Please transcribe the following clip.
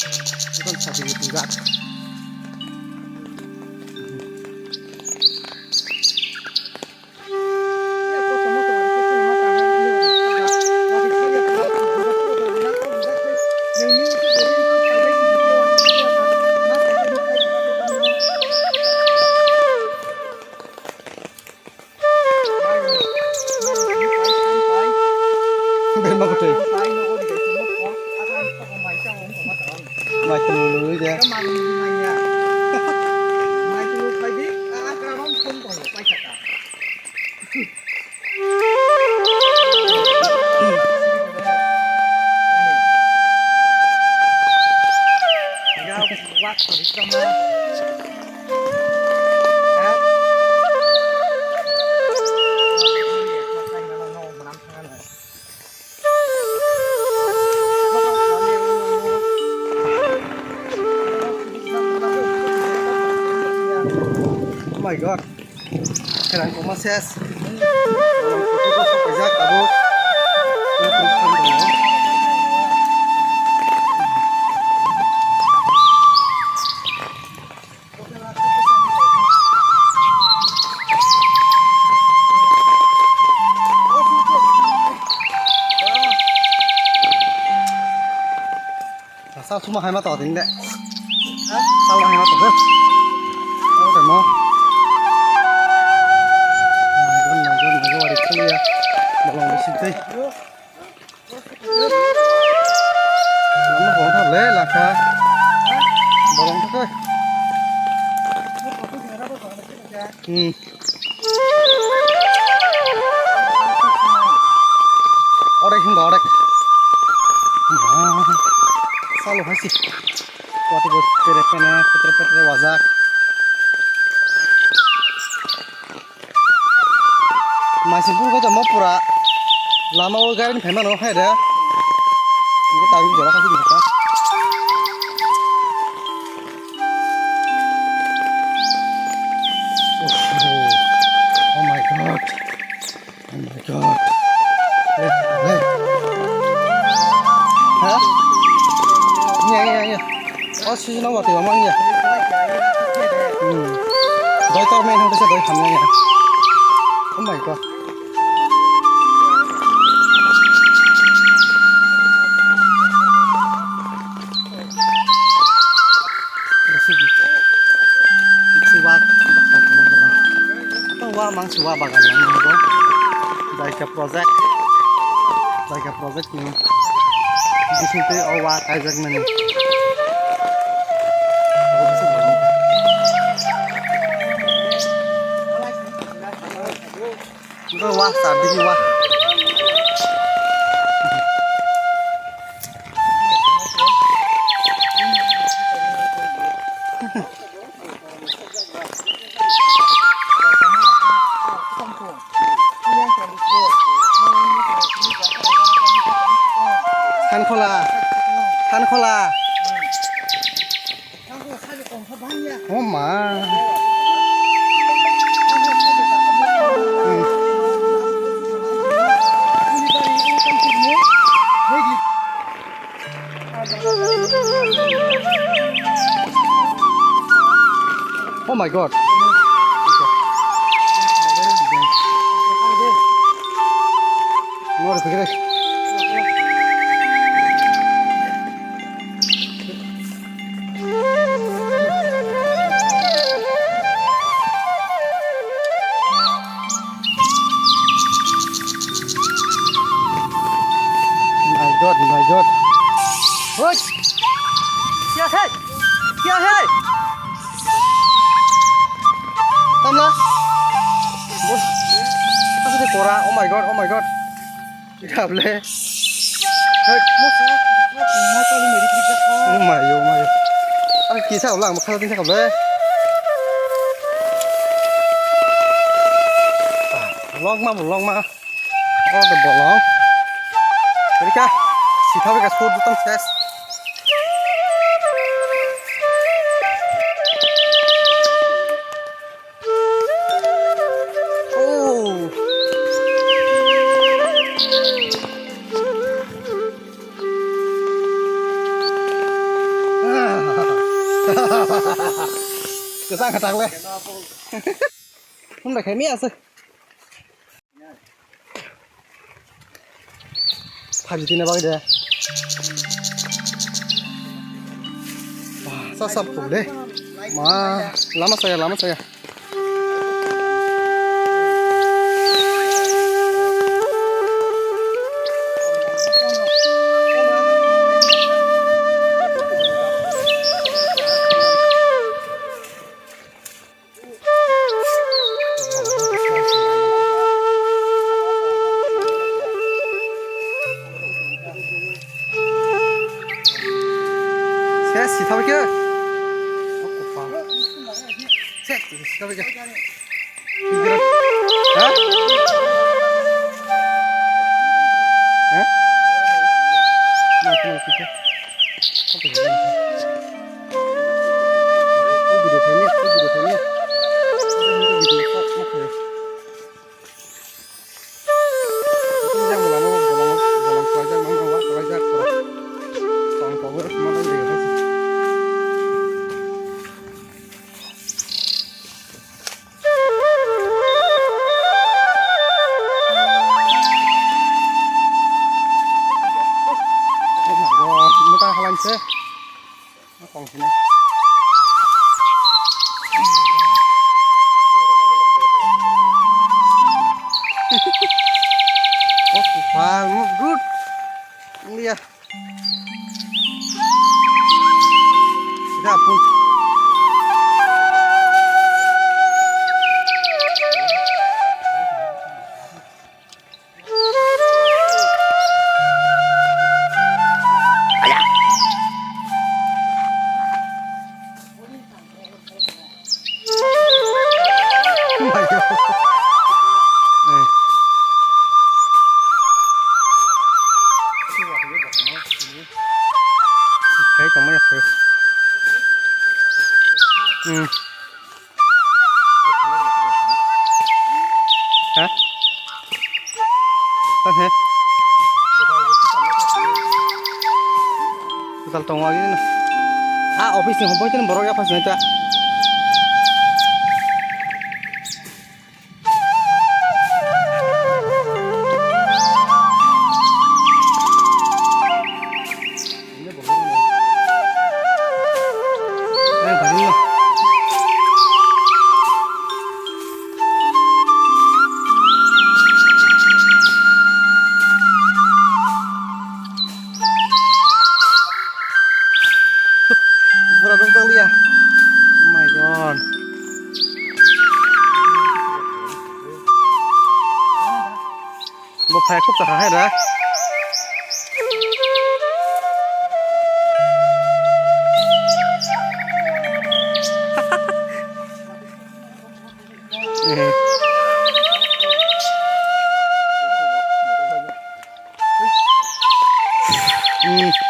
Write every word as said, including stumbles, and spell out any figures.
Bukan satu itu enggak. Berma kote. Mai tulu lui de. Oh my God. Kerang koma ses. Kerang koma sok paijak tabuk. Sa suma hai ma to ding de. Sa ma hai ma to de. Oh, de mo. Mai gon, mai gon, mai gon, wari khuya. Bolong bisi tei. Bolong thap le, lakha. Bolong thap le. Hmm. Orek hingo orek. Salo hai si. Wati bo tere pene, petre petre wajak. Maising pur ko jamo pura. Lama o gari ni phaima no hai da. Ini tahu jora kasi ni ta. Oh, oh my God. Oh my God. Eh, eh. Ha? Iya, iya, iya. Oh, si no wati wamang ya. Hmm. Doi tor main hangke se doi hamya ya. Oh my God. Bisi, bisi wa, to wa mangsi wa bagan nang nang bo. Jaika project, Jaika project ni. Bising tei o wa kaijak nani. Bo wa sa bini wa. Thankhola, Thankhola. Oh ma. Oh my God. My God, my God. Oi! Kya hai? Kya hai? Tamla? Bos. Apa sih kora? Oh my God, oh my God. Kable. Hey. Oh my, oh my. Ah, kisa ulang, makhala din kable. Long ma, long ma. Oh, the bolong. Rika, sithawi ka sur dutang ses. Oh. Kwchang kwchang le. Hwnba khe mi aswk. Phaji tini bagwi de. Sa sa puk de. Ma lama saya, lama saya. Se sithabai khe. Se sithabai khe. Ha? Ha? Na, na, na. Mota halangse. Kong sini. Oh, far, move good. Iya. Sida pun. Kai tongmani. Hmm. Ha? Tang he. Kotal tongo agini na. Ah, office ni hopoi tini borok ya phas nai ta. Pura nukjakliya. Oh my God. Bo phai khub chakha hai da. Hmm.